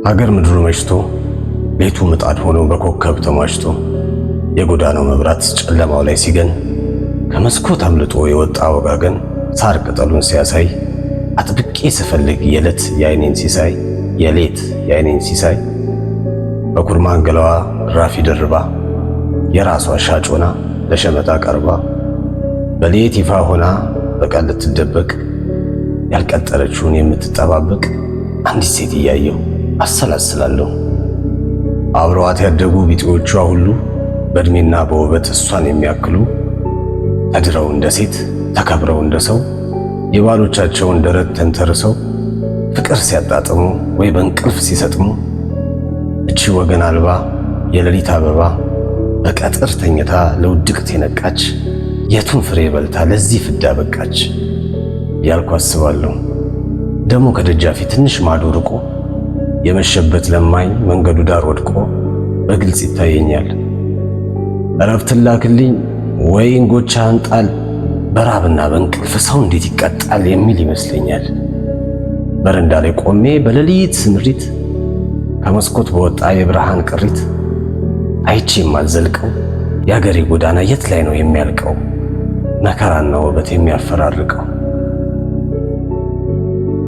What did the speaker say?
ሀገር ምድሩ መሽቶ፣ ሌቱ ምጣድ ሆኖ በኮከብ ተሟሽቶ፣ የጎዳናው መብራት ጨለማው ላይ ሲገን፣ ከመስኮት አምልጦ የወጣ ወጋገን ሳር ቅጠሉን ሲያሳይ፣ አጥብቄ ስፈልግ የዕለት የአይኔን ሲሳይ፣ የሌት የአይኔን ሲሳይ፣ በኩርማን ገላዋ ራፊ ደርባ፣ የራሷ ሻጭ ሆና ለሸመታ ቀርባ፣ በሌት ይፋ ሆና በቀን ልትደበቅ ያልቀጠረችውን የምትጠባበቅ አንዲት ሴት እያየሁ አሰላስላለሁ። አብረዋት ያደጉ ቢጤዎቿ ሁሉ በእድሜና በውበት እሷን የሚያክሉ፣ ተድረው እንደ ሴት ተከብረው እንደ ሰው፣ የባሎቻቸውን ደረት ተንተርሰው ፍቅር ሲያጣጥሙ ወይ በእንቅልፍ ሲሰጥሙ፣ እቺ ወገን አልባ የሌሊት አበባ በቀጥር ተኝታ ለውድቅት የነቃች የቱን ፍሬ በልታ ለዚህ ፍዳ በቃች ያልኩ አስባለሁ። ደግሞ ከደጃፊ ትንሽ ማዶ ርቆ የመሸበት ለማኝ መንገዱ ዳር ወድቆ በግልጽ ይታየኛል። እረፍትን ላክልኝ ወይ እንጎቻህን ጣል፣ በራብና በእንቅልፍ ሰው እንዴት ይቀጣል የሚል ይመስለኛል። በረንዳ ላይ ቆሜ በሌሊት ስምሪት ከመስኮት በወጣ የብርሃን ቅሪት አይቼ የማልዘልቀው የአገሬ ጎዳና የት ላይ ነው የሚያልቀው? መከራና ውበት የሚያፈራርቀው።